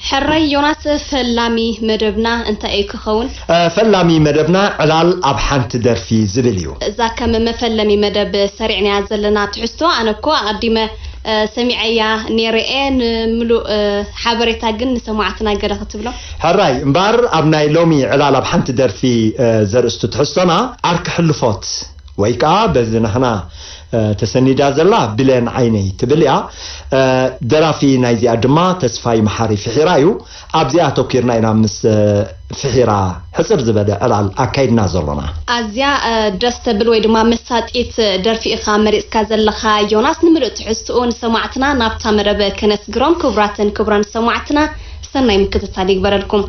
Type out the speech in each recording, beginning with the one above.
ሕራይ ዮናስ፣ ፈላሚ መደብና እንታይ እዩ ክኸውን? ፈላሚ መደብና ዕላል ኣብ ሓንቲ ደርፊ ዝብል እዩ። እዛ ከም መፈለሚ መደብ ሰሪዕናያ ዘለና ትሕዝቶ ኣነ እኮ ኣቐዲመ ሰሚዐያ ነይረ እየ። ንምሉእ ሓበሬታ ግን ንሰማዕትና ገለ ክትብሎ? ሕራይ እምበኣር ኣብ ናይ ሎሚ ዕላል ኣብ ሓንቲ ደርፊ ዘርእስቱ ትሕዝቶና ዓርኪ ሕልፎት ወይ ከዓ በዚ ናህና ተሰኒዳ ዘላ ብሌን ዓይነይ ትብል እያ። ደራፊ ናይዚኣ ድማ ተስፋይ መሓሪ ፍሒራ እዩ። ኣብዚኣ ኣተኲርና ኢና ምስ ፍሒራ ሕጽር ዝበለ ዕላል ኣካይድና ዘሎና። ኣዝያ ደስ ተብል ወይ ድማ መሳጢት ደርፊ ኢኻ መሪጽካ ዘለኻ ዮናስ። ንምሉእ ትሕዝትኡ ንሰማዕትና ናብታ መደብ ከነስግሮም። ክቡራትን ክቡራን ሰማዕትና ሰናይ ምክትታል ይግበረልኩም።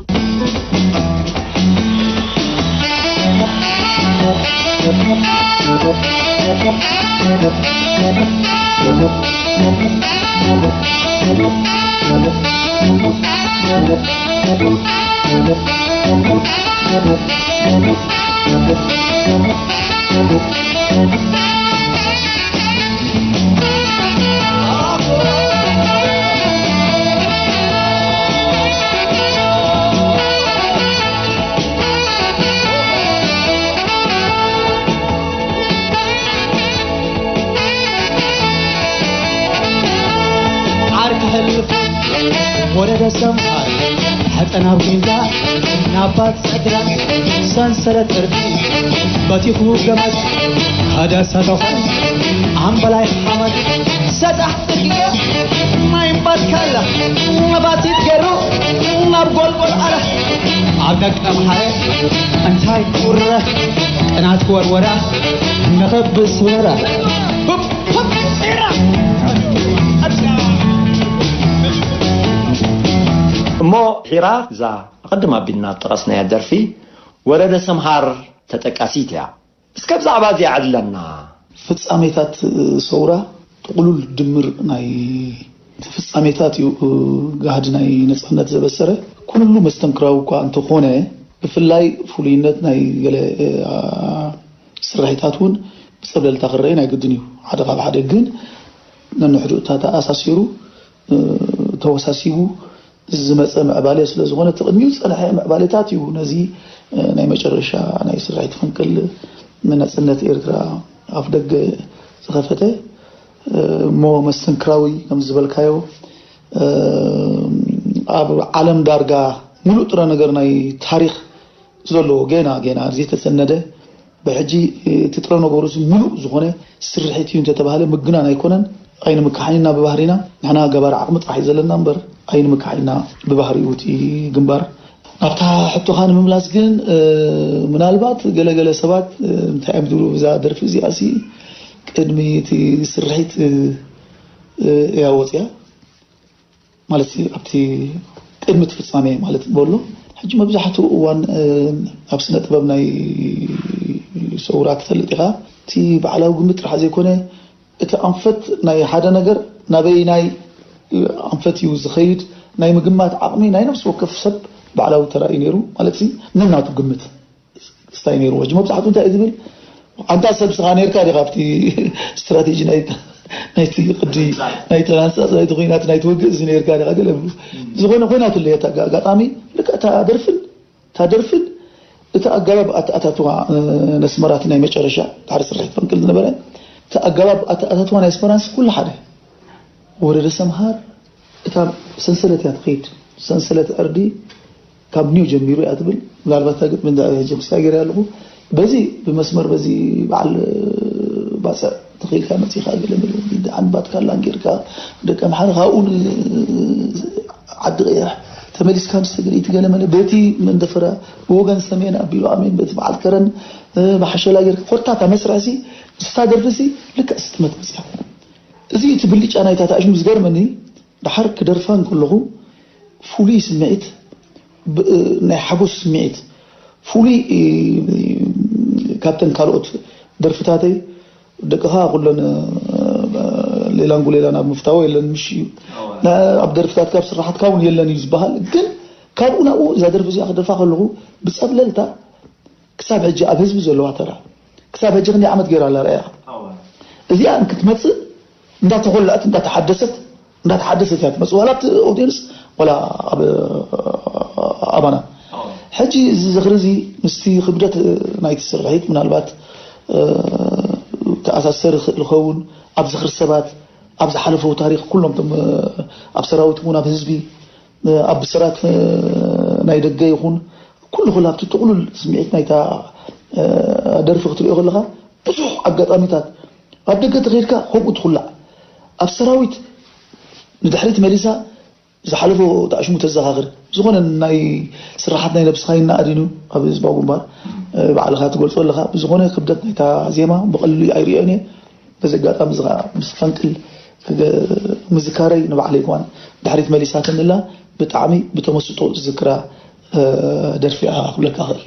ዓርኪ ሕልፍ ወረደ ሰምሃር፣ ሕጠን ኣብ ጊንዛ ናባት ጸግራ፣ ሰንሰለት ዕርዲ በቲኹ ገመድ፣ ከደሰ ተኾን ኣምበላይ ሓመድ፣ ሰጣሕ ጽግያ ማይ እምባትካላ፣ ነባቲት ገሩ ናብ ጎልጎል ኣላ፣ ኣብ ደቀ ምሓረ እንታይ ቁረ፣ ቅናት ወርወራ፣ ንኽብስ ወራ። እሞ ሒራ እዛ ኣቐድም ኣቢልና ዝጠቐስናያ ደርፊ ወረደ ሰምሃር ተጠቃሲት እያ። እስከ ብዛዕባ እዚኣ ዕድለና። ፍጻሜታት ሰውራ ጥቕሉል ድምር ናይ ፍጻሜታት እዩ። ጋህዲ ናይ ነጻነት ዘበሰረ ኩሉ መስተንክራዊ እኳ እንተኾነ ብፍላይ ፍሉይነት ናይ ገለ ስርሒታት እውን ብጸብለልታ ክረአ ናይ ግድን እዩ። ሓደ ካብ ሓደ ግን ነንሕድኡ ተኣሳሲሩ ተወሳሲቡ ዝመፀ ምዕባለ ስለ ዝኾነ እቲ ቅድሚኡ ዝፀንሐ ምዕባሌታት እዩ ነዚ ናይ መጨረሻ ናይ ስርሒት ፈንቅል ንነፅነት ኤርትራ ኣፍ ደገ ዝኸፈተ እሞ መስተንክራዊ ከም ዝበልካዮ ኣብ ዓለም ዳርጋ ሙሉእ ጥረ ነገር ናይ ታሪኽ ዘለዎ ገና ገና ዘይተሰነደ ብሕጂ እቲ ጥረ ነገሩ እዚ ምሉእ ዝኾነ ስርሒት እዩ እንተተባህለ ምግናን ኣይኮነን። ኣይንምካሕን ኢና ብባህሪና። ንሕና ገባር ዓቕሚ ጥራሕ እዩ ዘለና እምበር ኣይንምካሕን ኢና ብባህሪኡ እቲ ግንባር። ናብታ ሕቶኻ ንምምላስ ግን ምናልባት ገለገለ ሰባት እንታይ እዮም ዝብሉ ብዛ ደርፊ እዚኣ ሲ ቅድሚ እቲ ስርሒት እያ ወፅያ ማለት ኣብቲ ቅድሚ እቲ ፍጻሜ ማለት በሎ ሕጂ መብዛሕትኡ እዋን ኣብ ስነ ጥበብ ናይ ሰውራ ትፈልጥ ኢኻ እቲ ባዕላዊ ግምት ጥራሕ ዘይኮነ እቲ ኣንፈት ናይ ሓደ ነገር ናበይ ናይ ኣንፈት እዩ ዝኸይድ ናይ ምግማት ዓቕሚ ናይ ነፍሲ ወከፍ ሰብ ባዕላዊ ተራ እዩ ነይሩ ማለት ነናቱ ግምት ክስታይ ነይርዎ ሕጂ መብዛሕትኡ እንታይ እዩ ዝብል ኣንታ ሰብ ስኻ ነርካ ዲኻ ኣብቲ ስትራቴጂ ናይቲ ቅዲ ናይቲ ሃንፃፅ ናይቲ ኩናት ናይቲ ውግእ እዚ ነርካ ዲኻ ገለ ዝኾነ ኮይናትለ ኣጋጣሚ ልክዕ እታ ደርፍን እታ ደርፍን እቲ ኣገባብ ኣተኣታትዋ ነስመራት ናይ መጨረሻ ድሕሪ ስርሒት ፈንቅል ዝነበረ እቲ ኣገባብ ኣተኣታትዋ ናይ ኣስመራንስ ኩሉ ሓደ ወረደ ሰምሃር እታ ሰንሰለት እያ ትኸይድ ሰንሰለት ዕርዲ ካብ ኒው ጀሚሩ እያ ትብል ምናልባት እታ ግጥሚ እንዳ ሕጂ ክስታይ ገይረ ኣለኹ በዚ ብመስመር በዚ በዓል ባፅዕ ተኸይልካ መፂኻ ገለ መለ ዓንባት ካላን ጌርካ ደቂ ኣምሓራ ካብኡ ዓዲ ቀይሕ ተመሊስካ ምስ ትግርይቲ ገለ መለ በቲ መንደፈራ ብወገን ሰሜን ኣቢሉ ኣሜን በቲ በዓል ከረን ብሓሸላ ጌርካ ኮታ እታ መስርሕሲ ምስታ ደርፍሲ ልክዕ ስትመት መፅያ እዚ እቲ ብልጫ ናይታ ተኣሽሙ ዝገርመኒ ደሓር ክደርፋ እንከለኹ ፍሉይ ስምዒት ናይ ሓጎስ ስምዒት ፍሉይ ካብተን ካልኦት ደርፍታተይ ደቅኻ ኩለን ሌላን ጉሌላን ኣብ ምፍታዎ የለን ምሽ እዩ ኣብ ደርፍታትካ ኣብ ስራሓትካ እውን የለን እዩ ዝበሃል ግን ካብኡ ናብኡ እዛ ደርፊ እዚኣ ክደርፋ ከለኹ ብፀብለልታ ክሳብ ሕጂ ኣብ ህዝቢ ዘለዋ ተራ ክሳብ ሕጂ ክንደይ ዓመት ገይራ ኣላ ርኣያ እዚኣ እንክትመፅእ እንዳተኾለዐት እንዳተሓደሰት እንዳተሓደሰት እያ ትመፅእ ዋላ ኣብቲ ኦዲየንስ ወላ ኣብ ኣባና ሕጂ እዚ ዝኽሪ እዚ ምስቲ ክብደት ናይቲ ስርሒት ምናልባት ተኣሳሰር ይኽእል ይኸውን። ኣብ ዝኽሪ ሰባት፣ ኣብ ዝሓለፈው ታሪክ ኩሎም ቶም ኣብ ሰራዊት እውን ኣብ ህዝቢ ኣብ ብሰራት ናይ ደገ ይኹን ኩሉ ኩሉ ኣብቲ ጥቕሉል ስምዒት ናይታ ደርፊ ክትሪኦ ከለኻ ብዙሕ ኣጋጣሚታት ኣብ ደገ ተኸይድካ ከምኡ ትኹላዕ ኣብ ሰራዊት ንድሕሪት መሊሳ ዝሓለፎ ተኣሽሙ ተዘኻኽር ዝኾነ ናይ ስራሓት ናይ ነብስኻ ይናኣድን እዩ ኣብ ህዝባዊ ግንባር ባዕልኻ ትገልፆ ኣለኻ ብዝኾነ ክብደት ናይታ ዜማ ብቐልሉ ኣይሪኦን እየ በዚ ኣጋጣሚ እዚ ከዓ ምስ ፈንቅል ምዝካረይ ንባዕለይ እኳን ድሕሪት መሊሳትንላ ብጣዕሚ ብተመስጦ ዝዝክራ ደርፊ እያ ክብለካ ክእል።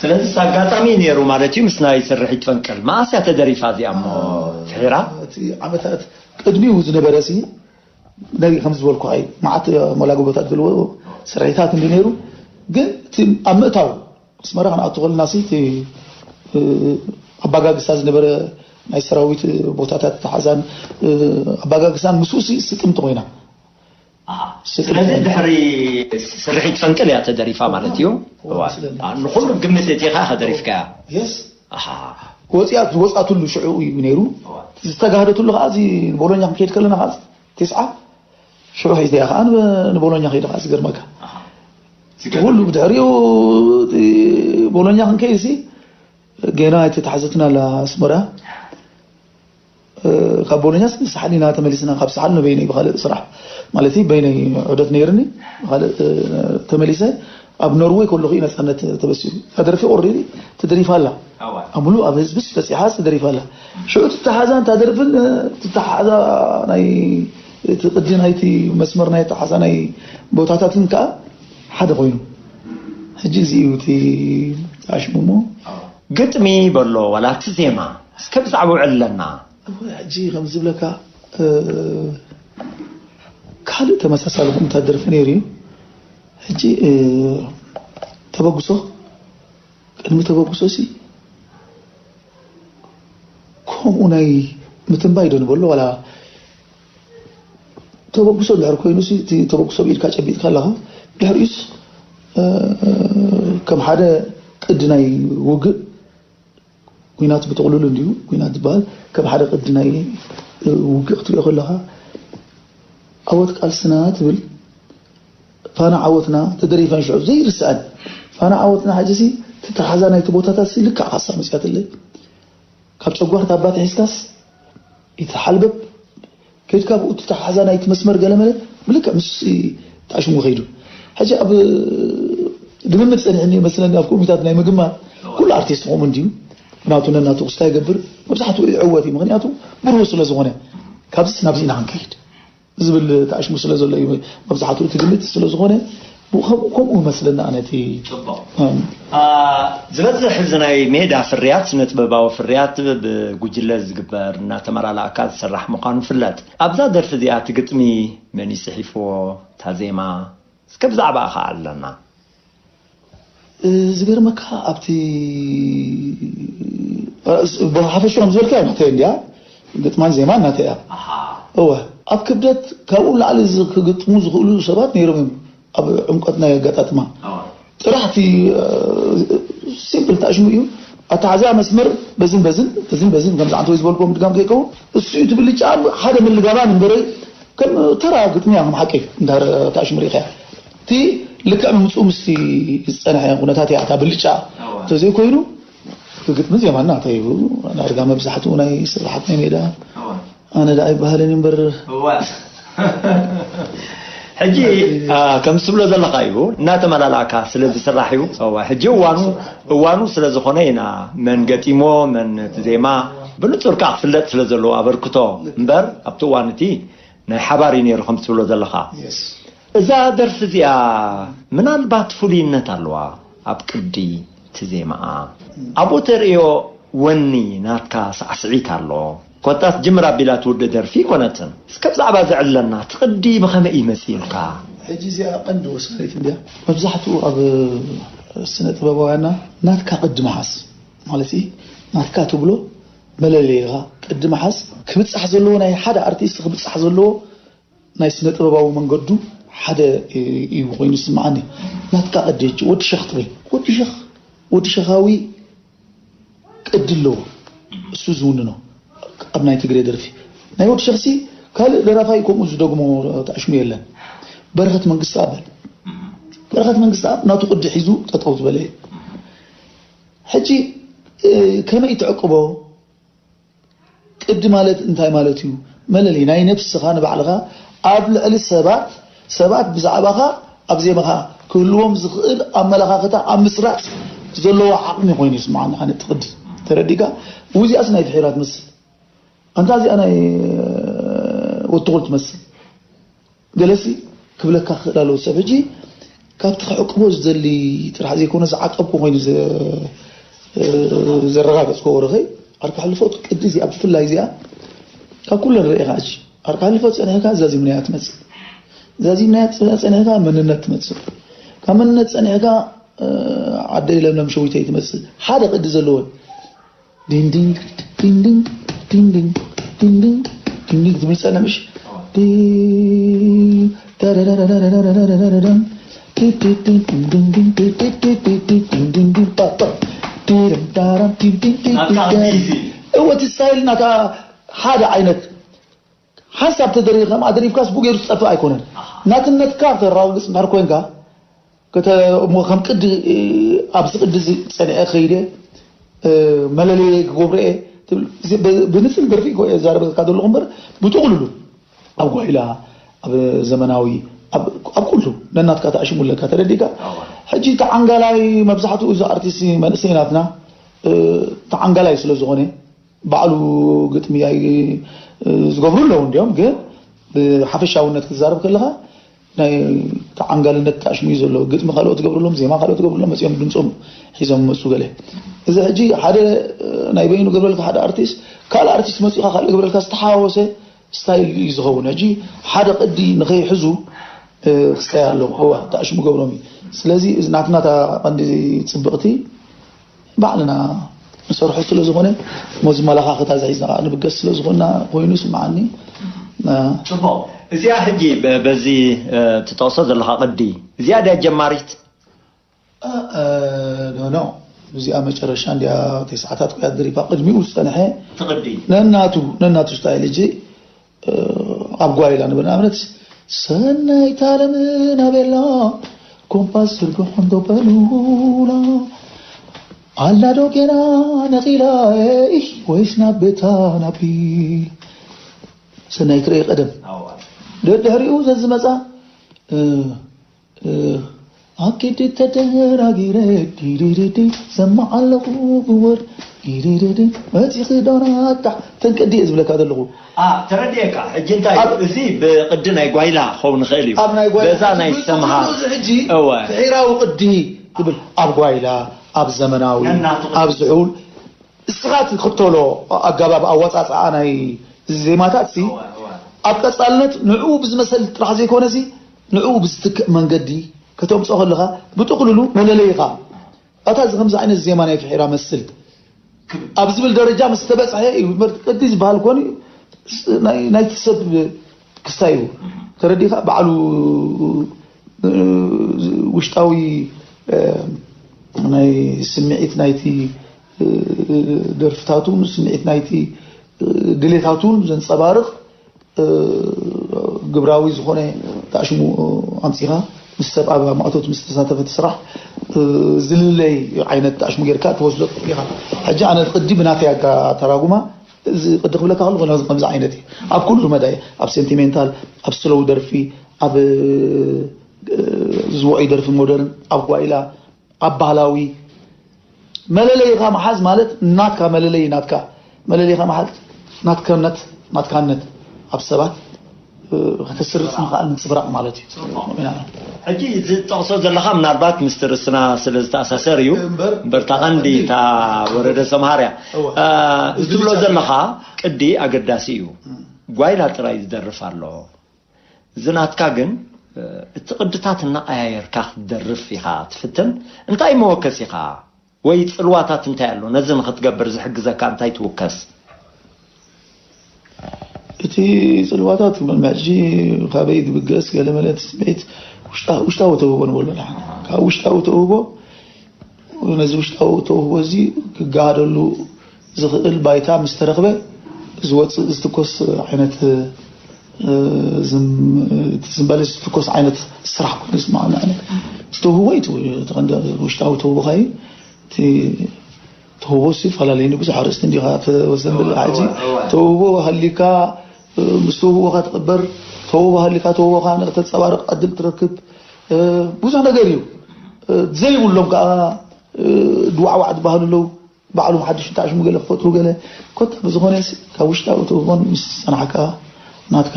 ስለዚ ኣጋጣሚ እዩ ነይሩ ማለት እዩ ምስ ናይ ስርሒት ፈንቅል። መኣስ እያ ተደሪፋ እዚኣ እሞ ፍሒራ? እቲ ዓመታት ቅድሚኡ ዝነበረ ሲ ነዚ ከም ዝበልኩ ኣይ መዓት መላጎቦታት ዘለዎ ስርሒታት እንዲ ነይሩ ግን እቲ ኣብ ምእታው ኣስመራ ክንኣቱ ከለና ሲ እቲ ኣባጋግሳ ዝነበረ ናይ ሰራዊት ቦታታት ተሓዛን ኣባጋግሳን ምስኡ ሲ ስጥምቲ ኮይና ስለዚ ድሕሪ ስርሒት ፈንቅል እያ ተደሪፋ ማለት እዩ። ንኩሉ ግምት እቲ ካ ከደሪፍካ እያ። ወፂኣ ዝወፃትሉ ሽዑ እዩ ነይሩ። ዝተጋህደትሉ ከዓ እዚ ቦሎኛ ክንከይድ ከለና ከዓ ተስዓ ሽዑ ሒዝያ ከዓ ንቦሎኛ ከይደ ከዓ ዝገርመካ ኩሉ ብድሕሪኡ ቦሎኛ ክንከይድ ሲ ገና ኣይተተሓዘትና ኣላ ኣስመራ ካብ ቦሎኛስ ንሳሓል ኢና ተመሊስና ካብ ሳሓል ንበይነይ ብካልእ ስራሕ ማለት በይነይ ዑደት ነይርኒ ብካልእ ተመሊሰ ኣብ ኖርወይ ከለኹ እዩ ነፃነት ተበሲሩ ተደርፊ ኦልሬዲ ተደሪፋ ኣላ ኣብ ሙሉእ ኣብ ህዝብስ በፂሓ ተደሪፋ ኣላ ሽዑ ትተሓዛ እንታ ደርፍን ትተሓዛ ናይ እቲ ቅዲ ናይቲ መስመር ናይ ተሓዛ ናይ ቦታታትን ከዓ ሓደ ኮይኑ ሕጂ እዚ እዩ እቲ ተኣሽሙ እሞ ግጥሚ በሎ ዋላ እቲ ዜማ እስከ ብዛዕባኡ ዕለና። እወ ሕጂ ከም ዝብለካ ካልእ ተመሳሳሊ ከምኡታት ደርፊ ነይሩ እዩ። ሕጂ ተበግሶ ቅድሚ ተበግሶ ሲ ከምኡ ናይ ምትንባይ ዶ ንበሎ ዋላ ተበግሶ እንድሕር ኮይኑ ሲ እቲ ተበግሶ ብኢድካ ጨቢጥካ ኣለኻ ድሕሪኡስ ከም ሓደ ቅዲ ናይ ውግእ ኲናት ብጥቕሉሉ እንድዩ ኲናት ዝበሃል ከም ሓደ ቅዲ ናይ ውግእ ክትሪኦ ከለኻ ዓወት ቃልስና ትብል ፋና ዓወትና ተደሪፈን ሽዑ ዘይርስኣን ፋና ዓወትና ሕጂ ሲ ተተሓዛ ናይቲ ቦታታት ሲ ልክዕ ካሳ መፅያትለይ ካብ ጨጓርታ ኣባት ሒዝካስ ይተሓልበብ ከይድካ ብኡ ትተሓሓዛ ናይቲ መስመር ገለመለ ብልክዕ ምስ ተኣሽሙ ከይዱ ሕጂ ኣብ ልምምድ ፀኒሕኒ መስለኒ ኣብ ኮሚታት ናይ ምግማት ኩሉ ኣርቲስት ከምኡ እንድዩ ናቱ ነናቱ ክስታ ይገብር መብዛሕትኡ ይዕወት እዩ ምክንያቱ ብሩህ ስለ ዝኾነ ካብዚስ ናብዚ ኢና ክንከይድ ዝብል ተኣሽሙ ስለ ዘሎ እዩ መብዛሕትኡ ትግምት ስለ ዝኾነ ከምኡ መስለና ኣነ እቲ ዝበዝሕ እዚ ናይ ሜዳ ፍርያት ስነ ጥበባዊ ፍርያት ብጉጅለ ዝግበር እናተመላላእካ ዝስራሕ ምዃኑ ፍለጥ ኣብዛ ደርፊ እዚኣ እቲ ግጥሚ መን እዩ ፅሒፍዎ እታ ዜማ እስከ ብዛዕባኣ ከዓ ኣለና ዝገርመካ ኣብቲ ሓፈሽኦም ዝበልካዮ ናተይ እንድያ ግጥማን ዜማን ናተይ እያ እወ ኣብ ክብደት ካብኡ ላዕሊ ክግጥሙ ዝኽእሉ ሰባት ነይሮም እዮም ኣብ ዕምቀት ናይ ኣጋጣጥማ ጥራሕ እቲ ሲምፕል ተኣሽሙ እዩ ኣተሓዛ መስመር በዝን በዝን በዝን በዝን ከምዚ ዓንተወይ ዝበልክዎ ምድጋም ከይከውን እሱ እዩ ትብልጫ ሓደ ምልጋባን እምበረይ ከም ተራ ግጥሚ እያ ከም ሓቂ እንዳ ተኣሽሙ ሪኢኻያ እቲ ልክዕ ምምፅኡ ምስቲ ዝፀንሐ ኩነታት እያ እታ ብልጫ እንተዘይኮይኑ እቲ ግጥሚ ዜማና እንታይ እዩ ናርጋ መብዛሕትኡ ናይ ስራሓት ናይ ሜዳ ኣነ ደኣ ኣይበሃልን እዩ እምበር ሕጂ ከም ትብሎ ዘለካ እዩ እናተመላላእካ ስለ ዝስራሕ እዩ ሕጂ እዋኑ እዋኑ ስለ ዝኾነ ኢና መን ገጢሞ መን እቲ ዜማ ብንጹር ከዓ ክፍለጥ ስለ ዘለዎ ኣበርክቶ እምበር ኣብቲ እዋን እቲ ናይ ሓባር እዩ ነይሩ ከም ትብሎ ዘለኻ እዛ ደርፊ እዚኣ ምናልባት ፍሉይነት ኣለዋ ኣብ ቅዲ እቲ ዜማኣ ኣብኡ ተርእዮ ወኒ ናትካ ሳዕስዒት ኣሎ ኮታስ ጅምር ኣቢላ ትውድእ ደርፊ ኣይኮነትን እስከ ብዛዕባ ዘዕለና እቲ ቅዲ ብኸመይ እዩ መፂኡልካ ሕጂ እዚኣ ቀንዲ ወሳኒት እንድያ መብዛሕትኡ ኣብ ስነ ጥበባውያንና ናትካ ቅዲ ምሓዝ ማለት ናትካ ትብሎ መለለይኻ ቅዲ ምሓዝ ክብፃሕ ዘለዎ ናይ ሓደ ኣርቲስት ክብፃሕ ዘለዎ ናይ ስነ ጥበባዊ መንገዱ ሓደ እዩ ኮይኑ ዝስምዓኒ። ናትካ ቅዲ ሕጂ ወዲ ሸኽ ትብል። ወዲ ሸኽ፣ ወዲ ሸኻዊ ቅዲ ኣለዎ። እሱ ዝውንኖ ኣብ ናይ ትግሬ ደርፊ። ናይ ወዲ ሸኽሲ ካልእ ደራፋይ ከምኡ ዝደግሞ ተዕሽሙ የለን። በረኸት መንግስቲ ኣበል። በረኸት መንግስቲ ኣብ ናቱ ቅዲ ሒዙ ጠጠው ዝበለ እዩ። ሕጂ፣ እ፣ ከመይ ትዕቅቦ? ቅዲ ማለት እንታይ ማለት እዩ? መለለይ ናይ ነብስኻ ንባዕልኻ ኣብ ልዕሊ ሰባት፣ ሰባት ብዛዕባኻ ኣብ ዜማኻ ክህልዎም ዝኽእል ኣመለኻኽታ ኣብ ምስራጽ ዘለዎ ዓቕሚ ኮይኑ ይስምዓኒ። ኣነ እቲ ቅዲ ተረዲእካ፣ እዚኣስ ናይ ፍሒራ ትመስል። ኣንታ እዚኣ ናይ ወትኹል ትመስል። ገለሲ ክብለካ ክኽእል ኣለዎ። ሰብ ሕጂ ካብቲ ክዕቅቦ ዝደሊ ጥራሕ ዘይኮነ ዝዓቀብኩ ኮይኑ ዘ-፣ ዘረጋገጽኩ ወረኸይ ዓርኪ ሕልፎት ቅዲ እዚኣ ብፍላይ እዚኣ ካብ ኩለን ርኢኻ ሕጂ ዓርኪ ሕልፎት ጸኒሕካ ዛዚምናያ ትመጽእ። ዛዚምናያ ጸ-፣ ጸኒሕካ መንነት ትመጽእ። ካብ መንነት ጸኒሕካ፣ እ፣ ዓደይ ለምለም ሸዊተይ ትመጽእ። ሓደ ቅዲ ዘለወን ዲንዲን ዲንዲን ዲንዲን ዲንዲን ዲንዲን ዝብል ጸነ ምሽ? ዲ-፣ ዳዳዳዳዳዳዳዳዳዳዳም። ዲዲዲን ዲንዲን ዲዲዲን ዲንዲን ዲንዲን ጳጳ። ዲርም ዳራም ዲንዲን ዲንዲን ናትካ ዳም። ዲዚ። እወ፣ እቲ ስታይል ናታ ሓደ ዓይነት ሓንሳብ ተደሪኻ፣ ከም ኣደሪፍካስ ብኡ ገይሩ ዝጠፍእ ኣይኮነን። ኣሃ። ናትነትካ ከተረጋግጽ እንድሕር ኮንካ፣ ከተ-፣ እሞ ከም ቅዲ፣ እ፣ ኣብዚ ቅዲ እዚ ጸኒዐ ከይደ፣ እ፣ መለለየ ክገብሮ እየ ትብል። እዚ ብ-፣ ብንጽል ደርፊ እኮ እየ ዝዛረበካ ዘለኹ እምበር፣ ብጥቕልሉ ኣብ ጓይላ፣ ኣብ ዘመናዊ፣ ኣብ፣ ኣብ ኩሉ ነናትካ ተኣሽሙ ኣለካ፣ ተረዲእካ? ኣዋ። ሕጂ ተዓንጋላይ መብዛሕትኡ እዚ ኣርቲስት መንእሰይ ናትና፣ እ፣ ተዓንጋላይ ስለ ዝኾነ፣ ባዕሉ ግጥሚ ኣይ-፣ ዝገብሩ ኣለዉ። እንዲኦም ግን ብሓፈሻውነት ክትዛረብ ከለኻ ናይ ተዓንጋልነት ተኣሽሙ እዩ ዘሎ። ግጥሚ ካልኦት ትገብርሎም፣ ዜማ ካልኦት ትገብርሎም፣ መጺኦም ድምጾም ሒዞም መጹ ገለ። እዚ ሕጂ ሓደ ናይ በይኑ ገብረልካ ሓደ ኣርቲስት ካልእ ኣርቲስት መጺኡ ካልእ ገብረልካ ዝተሓዋወሰ ስታይል እዩ ዝኸውን። ሕጂ ሓደ ቅዲ ንኸይሕዙ፣ እ፣ ክስታይ ኣለዎ። እዋ፣ ተኣሽሙ ገብሮም እዩ። ስለዚ እዚ ናትና እታ ቀንዲ ጽብቕቲ ባዕልና ንሰርሖ ስለ ዝኾነ፣ እሞ ዝመላኻኽታ ዝሒዝና ከዓ ንብገስ ስለ ዝኾንና ኮይኑ ይስምዓኒ። እ፣ ጽቡቕ። እዚኣ ሕጂ በ-፣ በዚ፣ እ፣ ትጠቕሶ ዘለኻ ቅዲ፣ እዚኣ ድያ ጀማሪት? እ፣ እ፣ ኖ፣ ኖ። እዚኣ መጨረሻ እንድያ፣ ተስዓታት ኮያ ደሪፋ። ቅድሚኡ ዝጸንሐ ትቕዲ። ነናቱ፣ ነናቱ ስታይል ሕጂ፣ እ፣ ኣብ ጓይላ ንብል ንኣብነት፣ ሰናይት ዓለም ናበላ ኮምፓስ ዝርግሖ እንዶ በሉላ፣ ኣላ ዶ ገና ነቒላ፣ ኢህ፣ ወይስ ናብ ቤታ ናቢል? ሰናይት ርኤ ቀደም። ኣዋ። ደድሕሪኡ ዘዝመጻ፣ እ፣ እ፣ ኣኪድ ተደራጊረ፣ ዲዲዲዲ፣ ሰማዕ ኣለኹ ብወር፣ ዲዲዲዲ፣ መጺኺ ዶ ናጣ፣ ተንቀዲ እየ ዝብለካ ዘለኹ። ኣ፣ ተረዲኤካ። ሕጂ እንታይ እዩ? ኣብ እዚ ብቅዲ ናይ ጓይላ ክኸውን ይኽእል እዩ። ኣብ ናይ ጓይላ በዛ ናይ ሕጂ ሰምሃር። እዚ ሕጂ እወ። ፍሒራዊ ቅዲ ትብል። ኣብ ጓይላ፣ ኣብ ዘመናዊ፣ ነናቱ ቅዲ። ኣብ ዝሑል፣ እስኻ ትኽተሎ ኣገባብ ኣወጻጽኣ ናይ ዜማታት ሲ፣ እወ፣ እወ። ኣብ ቀጻልነት ንዕኡ ብዝመሰል ጥራሕ ዘይኮነ ሲ፣ ንዕኡ ብዝትክእ መንገዲ ከተምጽኦ ከለኻ፣ ብጥቕልሉ መለለይኻ፣ ኣታ እዚ ከምዚ ዓይነት ዜማ ናይ ፍሒራ መስል ኣብ ዝብል ደረጃ ምስ ተበጽሐ እዩ። ምርጥ ቅዲ ዝበሃል ኮኒ ናይ፣ ናይቲ ሰብ ክስታይ እዩ። ተረዲኻ? ባዕሉ፣ እ፣ ውሽጣዊ፣ እ፣ ናይ ስምዒት ናይቲ፣ እ፣ ደርፍታቱን ስምዒት ናይቲ፣ እ፣ ድሌታቱን ዘንጸባርቕ፣ እ፣ ግብራዊ ዝኾነ ተኣሽሙ ኣምጺኻ ምስ ሰብ ኣብ ማእቶት ምስ ተሳተፈ እቲ ስራሕ፣ እ፣ ዝልለይ ዓይነት ተኣሽሙ ጌርካ ትወስዶ ትኽእል ኢኻ። ሕጂ ኣነ ቅዲ ብናተይ ኣጋ-፣ ኣተራጉማ፣ እዚ ቅዲ ክብለካ ከለኹ ከምዚ፣ ከምዚ ዓይነት እዩ። ኣብ ኩሉ መዳይ፣ ኣብ ሴንቲሜንታል፣ ኣብ ስሎው ደርፊ፣ ኣብ፣ እ፣ ዝውዑይ ደርፊ ሞደርን፣ ኣብ ጓይላ፣ ኣብ ባህላዊ መለለይኻ ምሓዝ ማለት ናትካ መለለይ፣ ናትካ መለለይኻ ምሓዝ ናትካነት፣ ናትካነት ኣብ ሰባት፣ እ፣ ከተስርጽ ምኽኣል ምንጽብራቕ ማለት እዩ። ጽቡቕ። ኢና። ሕጂ ዝጠቕሶ ዘለኻ ምናልባት ምስቲ ርእስና ስለ ዝተኣሳሰር እዩ። እምበር፣ እምበር እታ ቀንዲ እታ ወረደ ሰምሃር እያ። እወ። እ፣ እዚ እዚ ትብሎ ብቻ ዘለኻ ቅዲ ኣገዳሲ እዩ። እም። ጓይላ ጥራይ ዝደርፍ ኣሎ። እዚ ናትካ ግን፣ እ፣ እቲ ቅድታት እናቐያየርካ ክትደርፍ ኢኻ ትፍትን። እንታይ መወከሲኻ? ወይ ጽልዋታት እንታይ ኣሎ? ነዚ ንኽትገብር ዝሕግዘካ እንታይ ትውከስ? እቲ ጽልዋታት ሕጂ ካበይ ዝብገስ ገለ መለ እቲ ስምዒት ውሽጣዊ ተውህቦ ንበሎ ንሓ ካብ ውሽጣዊ ተውህቦ ነዚ ውሽጣዊ ተውህቦ እዚ ክገሃደሉ ዝኽእል ባይታ ምስ ተረኽበ ዝወፅእ ዝትኮስ ዓይነት ዝምበለ ዝትኮስ ዓይነት ስራሕ ኮይኑ ይስማዓኒ። ዝተውህቦ እዩ ውሽጣዊ ተውህቦ ካይ ተውህቦ ሲፈላለዩ ብዙሕ ኣርእስቲ እንዲኻ ተወሰን ብል ሕጂ ተውህቦ ሃሊካ ምስ ተውህቦኻ ትቕበር ተውህቦ ሃሊካ ተውህቦኻ ንክተንፀባርቕ ዕድል ትረክብ ብዙሕ ነገር እዩ። ዘይብሎም ከዓ ድዋዕዋዕ ዝበሃሉ ኣለዉ። ባዕሎም ሓድሽ እንተዓሽሙ ገለ ክፈጥሩ ገለ ኮታ ብዝኾነ ካብ ውሽጣዊ ተውህቦን ምስ ፀናሕካ ናትካ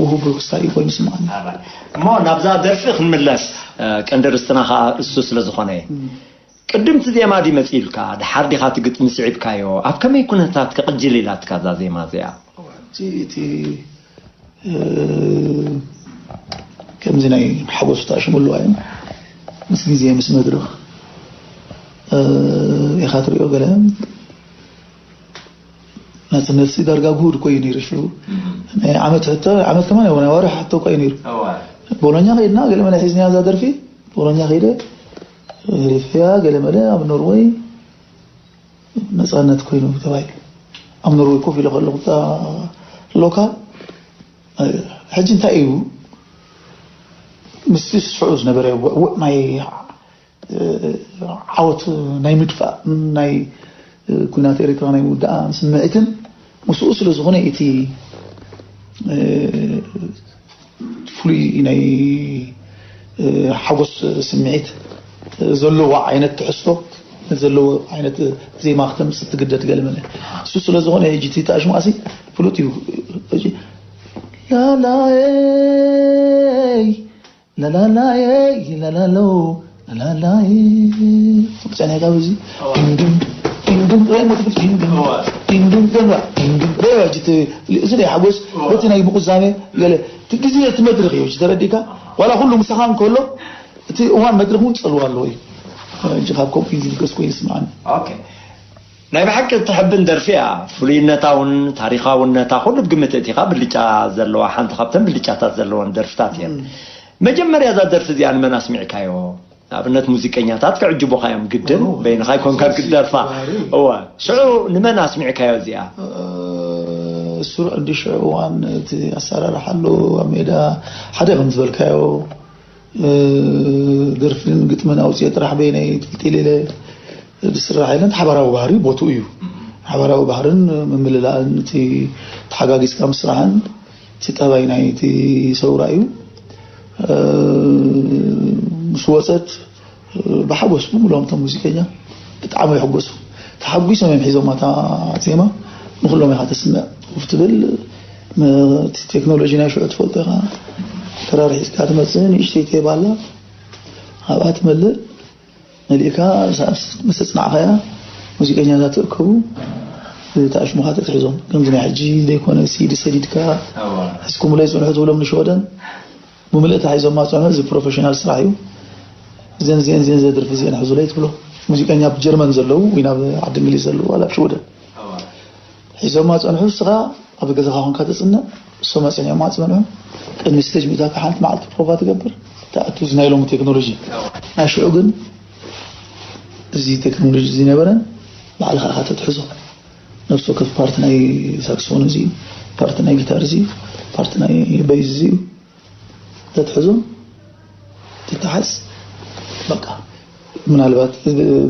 ውሁብ ክስታይ ኮይኑ ይስማዓኒ። እሞ ናብዛ ደርፊ ክንምለስ ቀንዲ ርስትና ከዓ እሱ ስለ ዝኾነ ቅድምቲ ዜማ ድዩ መፂኡልካ ድሓር ዲኻ እቲ ግጥሚ ስዒብካዮ ኣብ ከመይ ኩነታት ክቕጅል ኢላትካ እዛ ዜማ እዚኣ? እቲ ከምዚ ናይ ሓጎስ ተኣሽሙ ኣለዋ እዮም ምስ ግዜ ምስ መድረኽ ኢኻ ትሪኦ ገለ ናፅነት ዳርጋ ጉሁድ ኮዩ ነይሩ ሽዑ ናይ ዓመት ሕቶ ዓመት ከማን ናይ ወርሒ ሕቶ ኮዩ ነይሩ ቦሎኛ ከይድና ገለ መለ ሒዝናያ እዛ ደርፊ ቦሎኛ ከይደ ሪፍያ ገለ መለ ኣብ ኖርወይ ነፃነት ኮይኑ ተባሂሉ ኣብ ኖርወይ ኮፍ ኢለ ከለኹ ሎካል ሕጂ እንታይ እዩ ምስ ሽዑ ዝነበረ ውዕ ናይ ዓወት ናይ ምድፋእ ናይ ኩናት ኤርትራ ናይ ምውዳኣ ስምዒትን ምስኡ ስለ ዝኾነ እቲ ፍሉይ ናይ ሓጎስ ስምዒት ዘለዎ ዓይነት ትሕዝቶ ዘለዎ ዓይነት ዜማ ክተምፅእ ትግደድ ገለ መለ እሱ ስለ ዝኾነ ሕጂ እቲ ተኣሽማእሲ ፍሉጥ እዩ ላላየይ ላላላየይ ላላሎ ላላላየ ጨናይ ካብ እዚ ድንድም ድንድም ሬሞ ትብል ድንድም ድንድም ገንዋ ድንድም ሬዋ ጅት እዚ ናይ ሓጎስ በቲ ናይ ምቁዛሜ ገለ እቲ ግዜ እቲ መድረኽ እዩ ተረዲካ ዋላ ኩሉ ምሳኻ እንከሎ እቲ እዋን መድረኽ እውን ፀልዋ ኣለዎ እዩ እንጂ ካብ ከምኡ እዩ ዝብገስ ኮይኑ ይስምዓኒ ናይ ብሓቂ እትሕብን ደርፊ እያ ፍሉይነታ እውን ታሪኻውነታ ኩሉ ብግምት እቲኻ ብልጫ ዘለዋ ሓንቲ ካብተን ብልጫታት ዘለወን ደርፍታት እየን መጀመርያ እዛ ደርፊ እዚኣ ንመን ኣስሚዕካዮ ንኣብነት ሙዚቀኛታት ክዕጅቡኻ እዮም ግድን በይንኻ ይኮንካ ክትደርፋ እወ ሽዑ ንመን ኣስሚዕካዮ እዚኣ ስሩዕ እንዲ ሽዑ እዋን እቲ ኣሰራርሓ ኣሎ ኣብ ሜዳ ሓደ ከም ዝበልካዮ ደርፍን ግጥምን ኣውፅኦ ጥራሕ በይነይ ጥልጢል ኢለ ዝስራሕ የለን። ሓባራዊ ባህሪ ቦትኡ እዩ። ሓባራዊ ባህርን ምምልላእን እቲ ተሓጋጊዝካ ምስራሕን እቲ ጠባይ ናይ እቲ ሰውራ እዩ። ምስ ወፀት ብሓጎስ ብምሎም እቶም ሙዚቀኛ ብጣዕሚ ይሕጎሱ። ተሓጒሶም እዮም ሒዞማ እታ ዜማ ንኩሎም ኢኻ ተስምዕ ኮፍ ትብል እቲ ቴክኖሎጂ ናይ ሽዑ ትፈልጦ ኢኻ ተራር ሒዝካ ትመፅእ ንእሽተይ ቴባ ኣላ ኣብኣ ትመልእ መሊእካ ምስ ኣፅናዕኻያ ሙዚቀኛታት ትእከቡ ተኣሽሙኻ ተትሕዞም ከምዚ ናይ ሕጂ ዘይኮነ ሲዲ ሰዲድካ ሒዝኩምለይ ፅንሑ ትብሎም ንሽወደን ብምልእታ ሒዞማ ዝፀንሑ እዚ ፕሮፌሽናል ስራሕ እዩ። እዘን እዚአን እዚአን ዘድርፊ እዚአን ሕዙለይ ትብሎ ሙዚቀኛ ኣብ ጀርመን ዘለዉ ወይ ናብ ዓዲ እንግሊዝ ዘለዉ ዋላ ኣብ ሽወደን ሒዞማ ፀንሑ እስኻ ኣብ ገዛኻ ኮንካ ተፅንዕ እሶም ኣፅኒዖማ ዝፀንሑ ቅድሚ ስቴጅ ሚእታካ ሓንቲ መዓልቲ ፕሮቫ ትገብር ትኣቱ እዚ ናይ ሎሚ ቴክኖሎጂ ናይ ሽዑ ግን እዚ ቴክኖሎጂ እዚ ነበረን ባዕልኻ ኢኻ ተትሕዞ ነብሲ ወከፍ ፓርቲ ናይ ሳክስፎን እዚ ፓርቲ ናይ ጊታር እዚ ፓርቲ ናይ በይዝ እዚ ተትሕዞ ትተሓዝ በቃ ምናልባት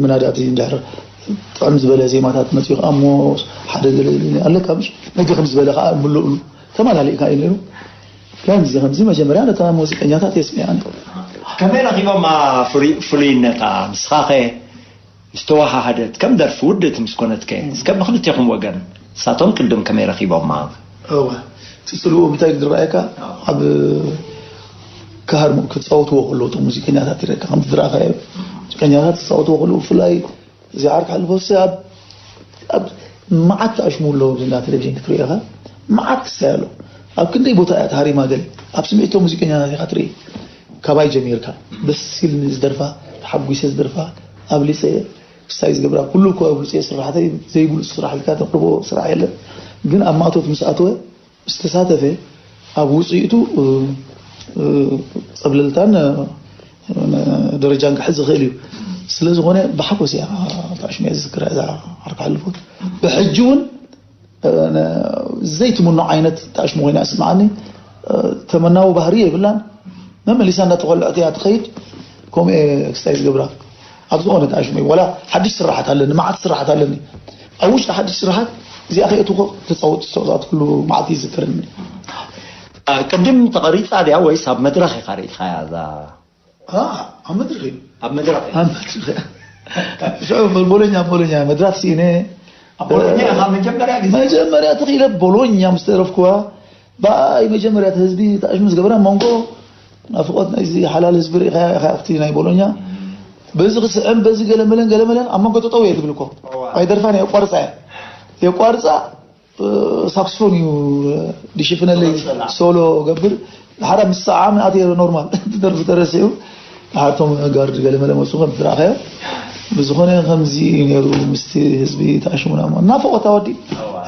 ምናዳት እንድሕር ጥዕም ዝበለ ዜማታት መፅኡ ከዓ እሞ ሓደ ገለ ኣለካ ምሽ ነዚ ከም ዝበለ ከዓ ምልእሉ ተመላሊእካ እዩ ነይሩ ከምዚ ከምዚ መጀመርያ ነታ ሙዚቀኛታት የስሚዓኒ ከመይ ረኪቦማ ፍሉይነታ ንስኻኸ ዝተወሃሃደት ከም ደርፊ ውድእቲ ምስ ኮነትከ እስከ ብክልቴኹም ወገን ንሳቶም ቅድም ከመይ ረኺቦማ? እወ እቲ ጽልኡ እንታይ ዝረኣየካ ኣብ ክሃር ክጻወትዎ ከለዉ እቶም ሙዚቀኛታት ይረካ ከምቲ ዝረኣኻዮ ሙዚቀኛታት ዝጻወትዎ ከለዉ ብፍላይ እዚ ዓርኪ ሓልፎ ሲ ኣብ ኣብ መዓት ኣሽሙ ኣለዉ እዚ እንዳ ቴሌቪዥን ክትሪኦ ኢኻ መዓት ክስታይ ኣሎ ኣብ ክንደይ ቦታ እያ ተሃሪማ ገለ ኣብ ስምዒት እቶም ሙዚቀኛታት ኢኻ ትርኢ ካባይ ጀሚርካ ደስ ኢልኒ ዝደርፋ ተሓጒሰ ዝደርፋ ኣብሊፀ ክስታይ ዝገብራ ኩሉ እኮ ኣብሊፀ ስራሕተይ ዘይብሉፅ ስራሕ ኢልካ ተቕርቦ ስራሕ የለን ግን ኣብ ማእቶት ምስ ኣተወ ዝተሳተፈ ኣብ ውፅኢቱ እ፣ እ፣ ፀብለልታን እ፣ ደረጃን ክሕዝ ዝኽእል እዩ። ስለ ዝኾነ ብሓጎስ እያ ታሽሙ እያ ዝዝክራ እዛ ዓርኪ ሓለፎት። ብሕጂ እውን እ፣ ዘይትምኖ ዓይነት ታሽሙ ኮይና ስምዓኒ። እ፣ ተመናዊ ባህሪ የብላን። መመሊሳ እንዳተኾለዐት እያ ትኸይድ። ከምኡ እየ ክስታይ ዝገብራ። ኣብ ዝኾነ ታሽሙ እዩ። ዋላ ሓድሽ ስራሓት ኣለኒ፣ መዓት ስራሓት ኣለኒ። ኣብ ውሽጢ ሓድሽ ስራሓት እዚኣ ከየእትዎ ተፃወት ተፃወት ኩሉ መዓት ይዝክርኒ። ቅድም ተቐሪፃ ድያ ወይስ ኣብ መድረኽ ኢኻ ርኢኻያ እዛ? ኣብ መድረኽ እዩ። ኣብ መድረኽ እዩ። ኣብ መድረኽ እያ። ሽዑ ቦሎኛ፣ ቦሎኛ መድረኽ ስኢነ። ኣብ ቦሎኛ ኢኻ መጀመርያ ግዜ? መጀመርያ ተኺለ ቦሎኛ ምስ ተረፍኩዋ፣ ብኣይ መጀመርያ እቲ ህዝቢ ታሽሙ ዝገበረ መንጎ ናፍቖት ናይዚ ሓላል ህዝቢ ርኢኻ ኢኻ ኣብቲ ናይ ቦሎኛ። በዚ ክስዕም፣ በዚ ገለመለን፣ ገለመለን ኣብ መንጎ ጠጠው እየ ትብል እኮ። ኣይደርፋን እየ፣ የቋርፃ እየ። የቋርፃ፣ እ፣ ሳክስፎን እዩ፣ እ፣ ድሽፍነለይ ሶሎ ገብር። ድሓር ምስ ሰዓም ኣትየ ኖርማል። ደርፊ ተረሲዑ። ድሓር እቶም ጋርድ ገለመለ መፁ ከም ዝረኣኻዮ። ብዝኾነ ከምዚ እዩ ነይሩ ምስቲ ህዝቢ ተኣሽሙና እሞ። ናፍቖት ኣወዲ።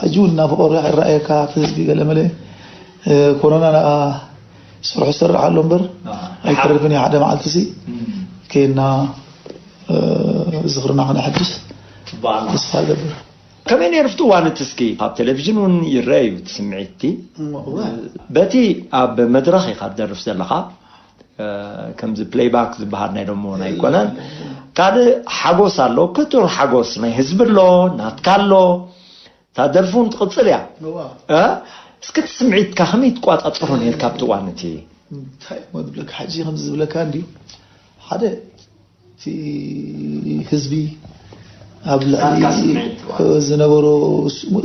ሕጂ እውን ናፍቖት ይረኣየካ እቲ ህዝቢ ገለመለ። እ፣ ኮሮና ንኣ ስርሑ ዝሰርሕ ኣሎ እምበር ኣይተርፍን እዩ ሓደ መዓልቲ ሲ። ኬና፣ እ፣ ዝኽርና ከነሐድስ ተስፋ እገብር። ከመይ ነይሩ ኣብቲ እዋን እቲ እስኪ ካብ ቴሌቪዥን እውን ይረአ እዩ እቲ ስምዒት እቲ እወ። በቲ ኣብ መድረኽ ኢኻ ትደርፍ ዘለኻ እ፣ ከምዚ ፕሌይባክ ዝበሃል ናይ ደሞ ኣይኮነን ካልእ ሓጎስ ኣሎ ክቱር ሓጎስ ናይ ህዝቢ ኣሎ ናትካ ኣሎ እታ ደርፊ እውን ትቕፅል እያ እዋ። እ? እስኪ እቲ ስምዒትካ ከመይ ትቋፃፅሮ ነርካ ኣብቲ እዋን እቲ እንታይ እሞ ዝብለካ ሕጂ ከምዚ ዝብለካ እንዲ ሓደ እቲ ህዝቢ ኣብ ልዕሊ ናትካ ስምዒት፣ ዋ። ዝነበሮ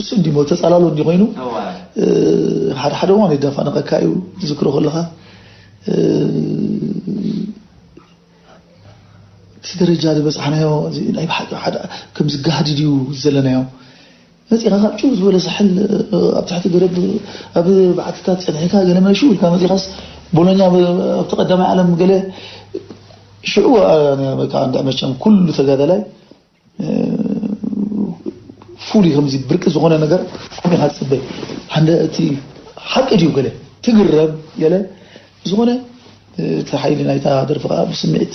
እሱ እንዲሞ ተፃላሎ እንዲ ኮይኑ እዋ። እ፣ ሓደ ሓደ እዋን የዳፋንቐካ እዩ ዝክሮ ከለካ እ፣ እቲ ደረጃ ዝበፅሓናዮ እዚ ናይ ብሓቂ ሓደ ከምዚ ጋህዲ ድዩ ዘለናዮ መፂኻ ካብ ጭው ዝበለ ሳሕል ኣብ ትሕቲ ገረብ ኣብ ባዕትታት ፀኒሕካ ገለ መለ ሽው ኢልካ መፂኻስ ቦሎኛ ኣብቲ ቀዳማይ ዓለም ገለ ሽዑ በቃ እንዳ መቸም ኩሉ ተጋዳላይ ፉሊ ከምዚ ብርቂ ዝኾነ ነገር ከምኡ ኢኻ ትፅበ ሓደ እቲ ሓቂ ድዩ ገለ ትግረም ገለ ዝኾነ እቲ ሓይሊ ናይታ ደርፊ ከዓ ብስምዒት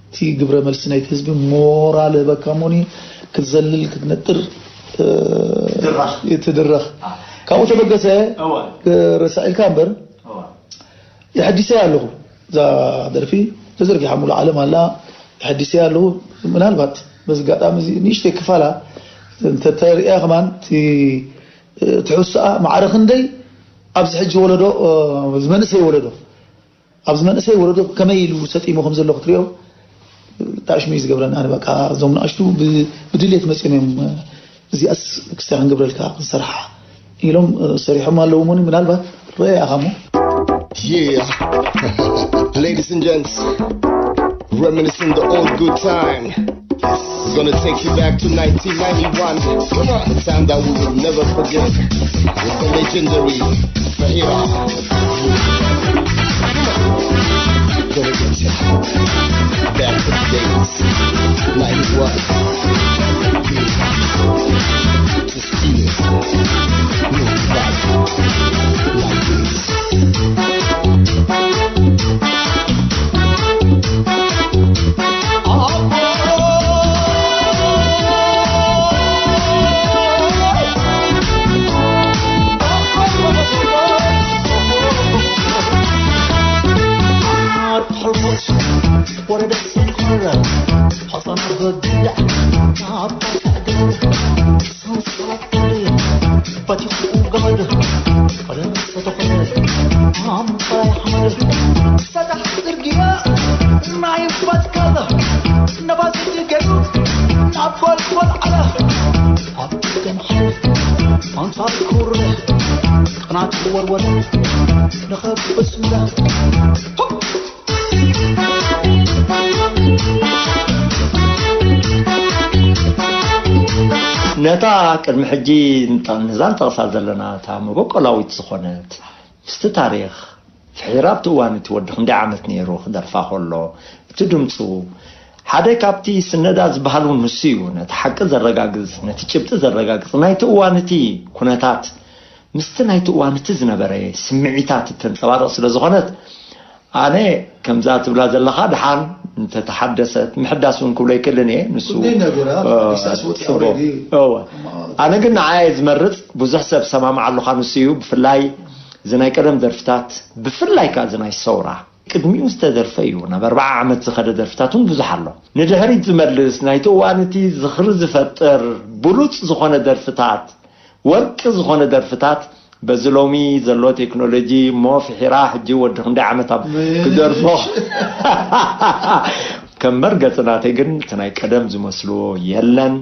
እቲ ግብረ መልሲ ናይቲ ህዝቢ ሞራል ህበካ ሞኒ ክትዘልል ክትነጥር ትድረኽ። ትድረኽ ካብኡ ተበገሰ እወ። ረሳዕ ኢልካ እምበር እወ። የሐዲሰያ ኣለኹ እዛ ደርፊ ተዘርጊሓ ሙሉ ዓለም ኣላ የሐዲሰያ ኣለኹ ምናልባት በዚ ኣጋጣሚ እዚ ንእሽተይ ክፋላ እንተተሪኣ ከማን እቲ ትሕዝቶኣ ማዕረ ክንደይ ኣብዚ ሕጂ ወለዶ ዝመንእሰይ ወለዶ ኣብዚ መንእሰይ ወለዶ ከመይ ኢሉ ሰጢሙ ከም ዘሎ ክትሪኦ ብጣዕሚ ሽሚ ዝገብረኒ ኣነ በቃ እዞም ንኣሽቱ ብ- ብድልየት መፅኦም እዮም እዚኣስ ክስታይ ክንገብረልካ ክንሰርሓ ኢሎም ሰሪሖም ኣለዉ ሞኒ ምናልባት ረኣያ ኢኻ እሞ Yeah, ladies and gents, reminiscing the old good time. We're gonna take you back to nineteen ninety-one, the time that we will never forget. With the legendary Fahira. Gonna get you back to the days, ninety-one. Just feel it. Move your body like this. ነታ ቅድሚ ሕጂ ንጠ- ንዛ ንጠቕሳ ዘለና እታ መበቆላዊት ዝኾነት ምስቲ ታሪኽ ፍሒራ ኣብቲ እዋን እቲ ወዲ ክንደይ ዓመት ነይሩ ክደርፋ ከሎ እቲ ድምፁ ሓደ ካብቲ ስነዳ ዝበሃል እውን ንሱ እዩ። ነቲ ሓቂ ዘረጋግጽ፣ ነቲ ጭብጢ ዘረጋግጽ፣ ናይቲ እዋን እቲ ኩነታት ምስቲ ናይቲ እዋን እቲ ዝነበረ ስምዒታት እተንጸባርቕ ስለ ዝኾነት፣ ኣነ ከምዛ ትብላ ዘለኻ ደሓን እንተተሓደሰት፣ ምሕዳስ እውን ክብሎ ኣይክእልን እየ። ንሱ ጉዳይ ነገር፣ እ፣ ኣዲስ ኣበባ ጽቡቕ። Already። እወ። ኣነ ግን ንዓይ እየ ዝመርጽ። ብዙሕ ሰብ ሰማምዓ ኣለኻ፣ ንሱ እዩ። ብፍላይ እዚ ናይ ቀደም ደርፍታት፣ ብፍላይ ከኣ እዚ ናይ ሰውራ ቅድሚኡ ዝተደርፈ እዩ። ናብ ኣርብዓ ዓመት ዝኸደ ደርፍታት እውን ብዙሕ ኣሎ። ንድሕሪት ዝመልስ፣ ናይቲ እዋን እቲ ዝኽሪ ዝፈጥር ብሉጽ ዝኾነ ደርፍታት፣ ወርቂ ዝኾነ ደርፍታት፣ በዚ ሎሚ ዘሎ ቴክኖሎጂ እሞ ፍሒራ፣ ሕጂ ወዲ ክንደይ ዓመት ኣብ ምሽ። ክደርፎ። ከም መርገጺ ናተይ ግን እቲ ናይ ቀደም ዝመስልዎ የለን።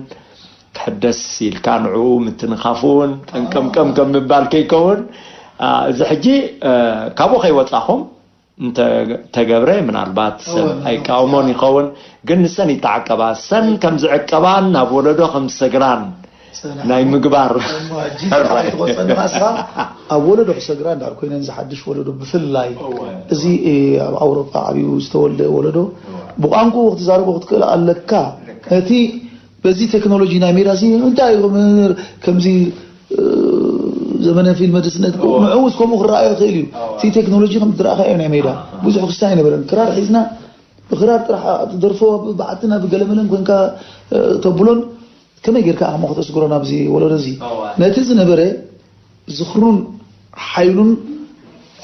ክሕደስ ኢልካ ንዕኡ ምትንኻፍ እውን ጠንቀምቀም ከም ምባል ከይከውን፣ አ፣ እዚ ሕጂ፣ አ፣ ካብኡ ከይወጻኹም እንተ ተገብረ ምናልባት ሰብ እወ፣ ኣይቃወሞን እወ። ይኸውን። ግን ንሰን ይተዓቀባ። ሰን ከም ዝዕቀባን ናብ ወለዶ ከም ዝሰግራን ጽናሕ። ናይ ምግባር። እሞ ሕጂ ሕራይ። ትኾን ጸኒኻ እስኻ ኣብ ወለዶ ክሰግራ እንዳር ኮይነን ዝሓድሽ ወለዶ ብፍላይ እወ። እዚ፣ እ፣ ኣብ ኣውሮጳ ዓብዩ ዝተወልደ ወለዶ እወ። ብቋንቋ ክትዛረቦ ክትክእል ኣለካ። ልክዕ። እቲ በዚ ቴክኖሎጂ ናይ ሜዳ እዚ እንታይ እዩ ከም-፣ ከምዚ፣ እ፣ ዘመነ ፊልም መድስነት እወ። ንዕውት ከምኡ ክረኣዮ ይኽእል እዩ። እወ። እቲ ቴክኖሎጂ ከም ዝረኣኻዮ ናይ ሜዳ ኣሃ። ብዙሕ ክስታይ ኣይነበረን። ክራር ሒዝና ብክራር ጥራሕ ትደርፎ፣ ብዓትና ብገለመለን ኮንካ፣ እ፣ ተብሎን ከመይ ጌርካ ኣሞ ከተስግሮ ናብዚ ወለዶ እዚ? እወ። ነቲ ዝነበረ ዝኽሩን ሓይሉን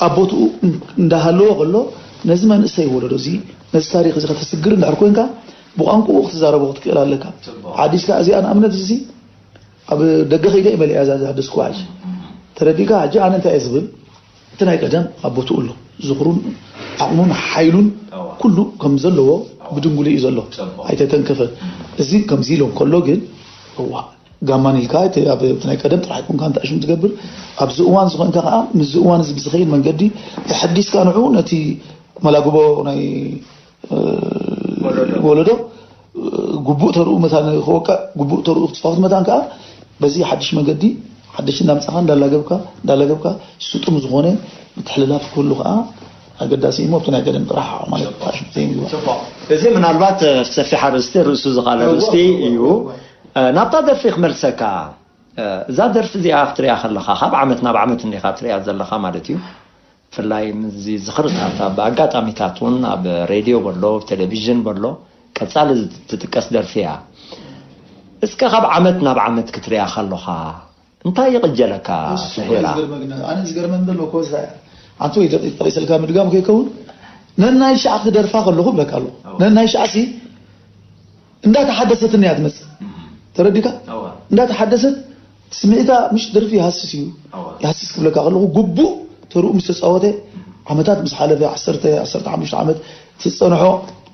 ኣብ ቦትኡ እን-፣ እንዳሃለወ ከሎ፣ ነዚ መንእሰይ ወለዶ እዚ፣ ነዚ ታሪኽ እዚ ከተስግር እንድሕር ኮንካ፣ ብቋንቋኡ ክትዛረቦ ክትክእል ኣለካ። ጽቡቕ። ሓዲስካ እዚኣ ንኣብነት እዚ ኣብ ደገ ከይደ እየ መሊኣ እዛ ዘሕደስኩዋ ሕጂ። ተረዲእካ? ሕጂ ኣነ እንታይ እየ ዝብል? እቲ ናይ ቀደም ኣብ ቦትኡ ኣሎ። ዝኽሩን ዓቕሙን ሓይሉን እዋ። ኩሉ ከም ዘለዎ እዋ። ብድንጉሉ እዩ ዘሎ። ጽቡቕ። ኣይተተንከፈን። እም። እዚ ከምዚ ኢሎም ከሎ ግን፣ እዋ፣ ጋማን ኢልካ እቲ ኣብ፣ እቲ ናይ ቀደም ጥራሕ ኣይኮንካ እንተ ኣሽም ትገብር፣ ኣብዚ እዋን እዚ ኮይንካ ከኣ ምስዚ እዋን እዚ ብዝኸይድ መንገዲ ተሐዲስካ ንዑ ነቲ መላግቦ ናይ፣ እ፣ ወለዶ። ወለዶ፣ እ፣ ግቡእ ተርኡ መታን ክወቅዕ፣ ግቡእ ተርኡ ክትፋወት መታን ከኣ በዚ ሓድሽ መንገዲ፣ ሓድሽ እንዳምጻኻ፣ እንዳላገብካ፣ እንዳላገብካ፣ ስጡም ዝኾነ ምትሕልላፍ ክህሉ ከኣ ኣገዳሲ እዩ። እሞ ኣብቲ ናይ ቀደም ጥራሕ ማለት እዩ፣ ኣሽም ዘይምግባር። ጽቡቕ። እዚ ምናልባት፣ እ፣ ሰፊሕ ኣርእስቲ፣ ርእሱ ዝኻለ እወ፣ ርእስቲ እወ፣ እዩ። እወ። እ፣ ናብታ ደርፊ ክመልሰካ። እ፣ እዛ ደርፊ እዚኣ ክትሪኣ ከለኻ፣ ካብ ዓመት ናብ ዓመት እንዲኻ ትሪኣ ዘለኻ ማለት እዩ። ብፍላይ ምስዚ ዝኽርታት ኣብ ኣጋጣሚታት እውን ኣብ ሬድዮ በሎ፣ ኣብ ቴሌቪዥን በሎ፣ ቀጻሊ ትጥቀስ ደርፊ እያ። እስከ ካብ ዓመት ናብ ዓመት ክትሪኣ ከለኻ፣ እንታይ ይቕጀለካ እሱ እኮ ፍሒራ? ዝገርመግና-፣ ኣነ ዝገርመኒ ዘሎ እኮ እዛ እያ። ኣንተ ወይ ደቂ-፣ ጠቒሰልካ ምድጋም ከይከውን፣ ነናይ ሻዕ ክደርፋ ከለኹ እብለካ ኣለኹ። ኣዎ። ነናይ ሻዕ ሲ እንዳተሓደሰትኒ እያ ትመጽእ። እም። ተረዲካ? ኣዋ። እንዳተሓደሰት ስምዒታ፣ ምሽ ደርፊ ይሃስስ እዩ። ኣዋ። ይሃስስ ክብለካ ከለኹ፣ ግቡእ ተርኡ ምስ ተጻወተ፣ ዓመታት ምስ ሓለፈ፣ ዓሰርተ፣ ዓሰርተ ሓሙሽተ ዓመት ዝጸንሖ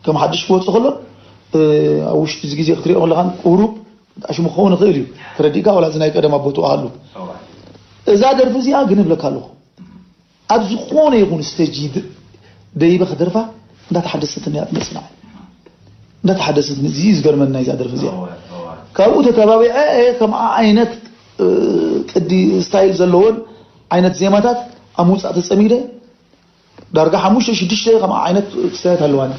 ከም ሓድሽ ክወጽእ ከሎ፣ እ፣ ኣብ ውሽጢ እዚ ግዜ ክትሪኦ ከለኻን ቁሩብ ኣሽሙ ክኸውን ይኽእል እዩ። ተረዲእካ? ዋላ እዚ ናይ ቀደም ኣቦቱ ኣሃሉ። ኣዋ። እዛ ደርፊ እዚኣ ግን እብለካ ኣለኹ። ኣብ ዝኾነ ይኹን ስቴጅ ድ-፣ ደይበ ክደርፋ እንዳተሓደሰትኒ እያ ትመጽእ ንዓይ። እንዳተሓደሰትኒ፣ እዚ እዩ ዝገርመኒ ናይዛ ደርፊ እዚኣ። እወ፣ እወ። ካብኡ ተተባቢዐ፣ እየ ከምኣ ዓይነት፣ እ፣ ቅዲ ስታይል ዘለዎን ዓይነት ዜማታት ኣብ ምውጻእ ተጸሚደ፣ ዳርጋ ሓሙሽተ ሽዱሽተ ከምኣ ዓይነት ክስታያት ኣለዋኒ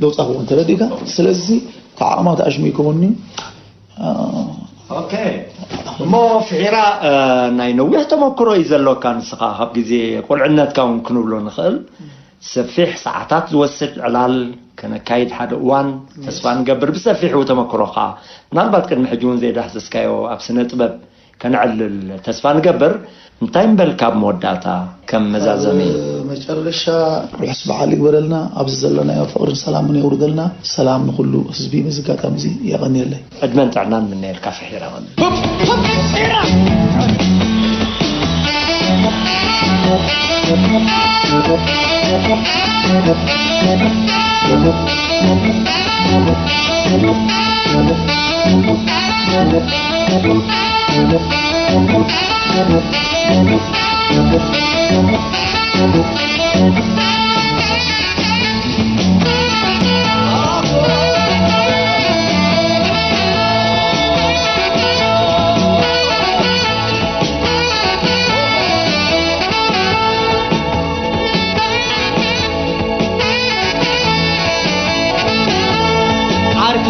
ዘውጻእክዎ፣ እንተረዲእካ። ስለዚ፣ እቲ ዓቕማ ተኣሽሙ ይከውንኒ። ኦኬ። እሞ ፍሒራ፣ እ፣ ናይ ነዊሕ ተመክሮ እዩ ዘሎካ። ንስኻ ካብ ግዜ ቁልዕነትካ እውን ክንብሎ ንኽእል። ሰፊሕ ሰዓታት ዝወስድ ዕላል ከነካይድ ሓደ እዋን ተስፋ ንገብር። ብሰፊሑ ተመክሮኻ፣ ምናልባት ቅድሚ ሕጂ እውን ዘይዳህሰስካዮ ኣብ ስነ ጥበብ ከነዕልል ተስፋ ንገብር። እንታይ ምበልካ ኣብ መወዳእታ ከም መዛዘሚ? ኣብ መጨረሻ ርሑስ በዓል ይግበረልና። ኣብዚ ዘለናዮ ፍቕርን ሰላምን የውርደልና። ሰላም ንኹሉ ህዝቢ። በዚ ኣጋጣሚ እዚ የቐንየለይ። ዕድመን ጥዕናን ምነየልካ ፍሒራ።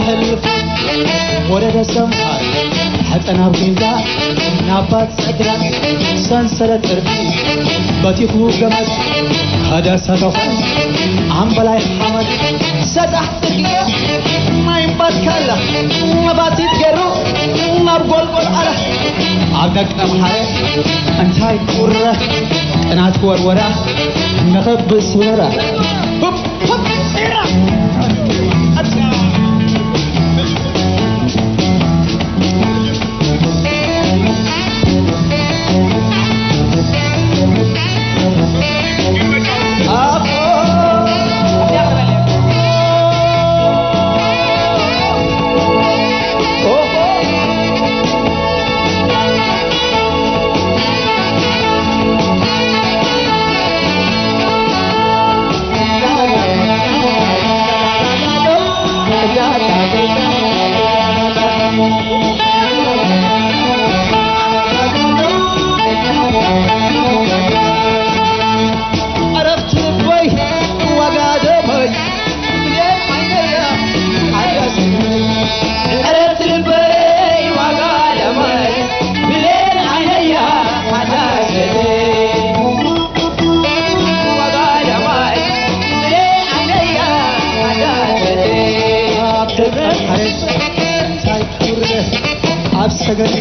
ሕልፍ ወረደ ሰምሃር፣ ሕፀን ኣብ ጊንዳ ናባት ጸግራ፣ ሰንሰለት ዕርዲ በቲኹ ገመድ፣ ከደ ሰተኾ ኣምበላይ ሓመድ፣ ሰጣሕ ጽርግያ ማይ እምባት ካላ፣ ነባቲት ገሩ ናብ ጎልጎል ኣላ፣ ኣብ ደቀ ምሓረ እንታይ ኩረ፣ ቅናት ወርወራ ንኸብስ ወራ። ዕረፍቲ ልበይ ዋጋ ደመይ ብሌን ዓይነያ ሓዳስ ዕረፍቲ ልበይ ዋጋ ደመይ ብሌን ዓይነያ ሓዳስ ኣብ ደብረ ሓረስ እንታይ ኩረ ኣብ ሰገድ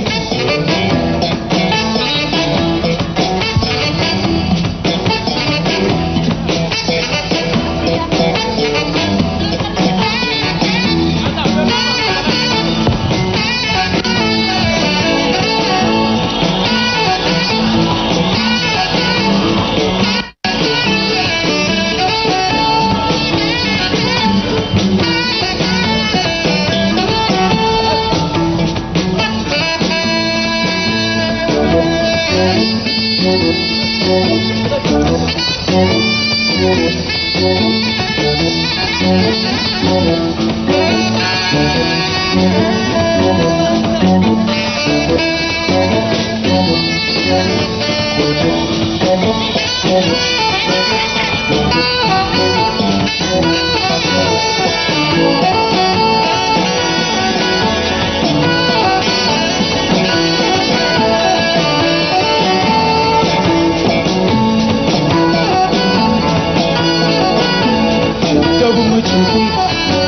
ደቡብ ምጭንቲ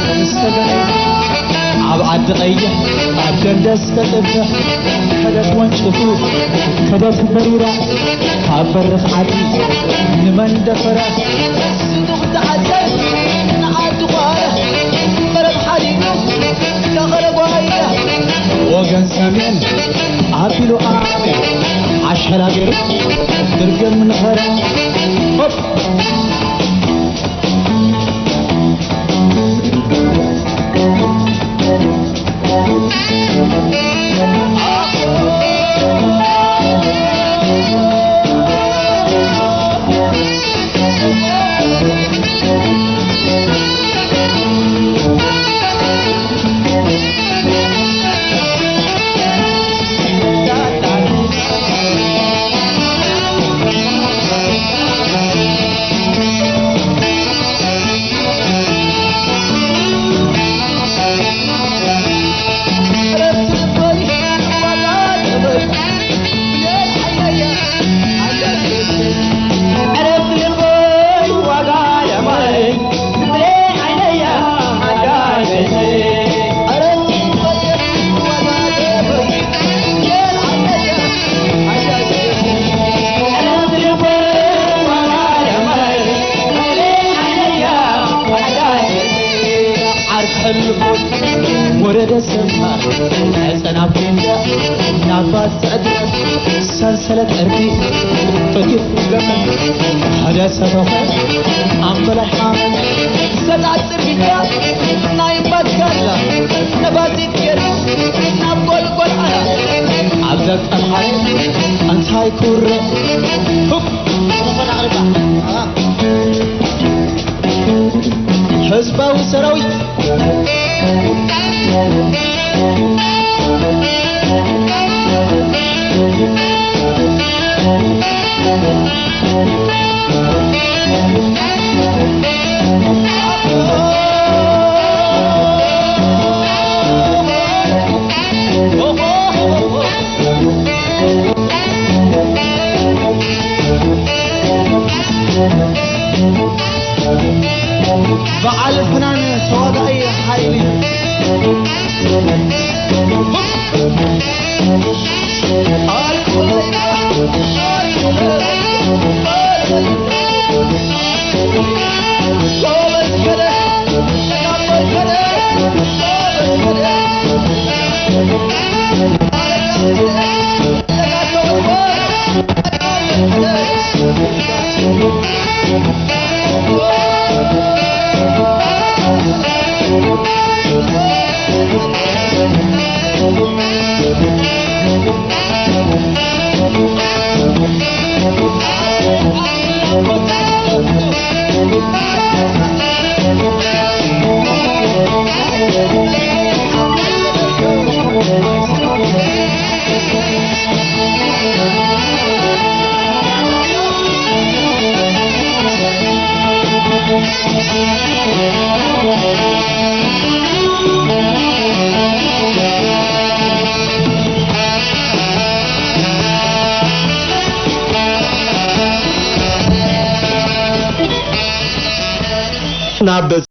ምስ ሰገነ ኣብ ዓዲ ቀይሕ ኣብ ደንደስ ተጥብሕ ከደት ወንጭፉ ከደት በሪራ ካብ በርኽ ዓዲ ንመንደፈራ ስጡቕ ተዓዘብ ንዓዲ ጓራ መረብ ሓዲጉ ተኸለ ጓይላ ወገን ሰሜን ኣቢሉ ኣሜን ዓሸራ ገይሩ ድርግም ንኸረ ሆፕ ዓርክ ሕልፎት ወረደ ሰምሃር፣ ሕፀን ኣብ ኬንዳ ናባት ትዕድር፣ ሰንሰለት ዕርዲ ፈቲኹ ገመድ፣ ሓደ ሰተኸ ኣምበላይ ሓመድ፣ ሰጣት ጽርግያ ናይ ባትካላ ነባዚት ገይሩ ናብ ጎልጎል ዓላ፣ ኣብ ደቀ ምሓረ እንታይ ክውረ፣ ሁፕ! ህዝባዊ ሰራዊት በዓል ፍናን ተዋጋኢ ሓይሊ። ናብ